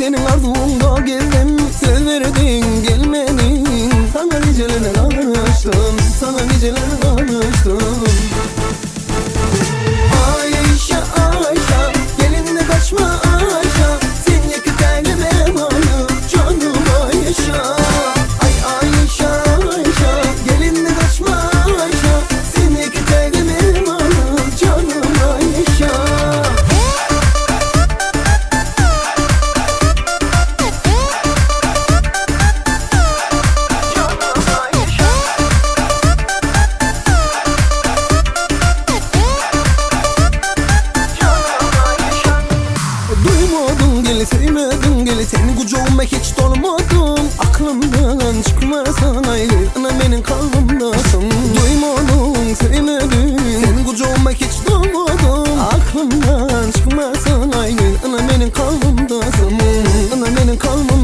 Seniň arzuwyňda gezdim Söz berdiň gelmediň Saňa nijeler garaşdym Saňa nijeler garaşdym Aýşa, Aýşa, gelin-de gaçma Aýşa Sen ýeke tägime laýyk janym Aýşa Aý Aýşa, Aýşa, gelin-de gaçma Aýşa Sen ýeke tägime laýyk janym Aýşa. Duýmadyň gel söýmediň gel sen gujagyma hiç dolmadyň Aklymdan çykmasaň aý gyz ynha meniň kalbymdasyň Duýmadyň söýmediň sen gujagyma hiç dolmadyň Aklymdan çykmasaň aý gyz ynha meniň kalbymdasyň Ynha meniň kalbymdasyň.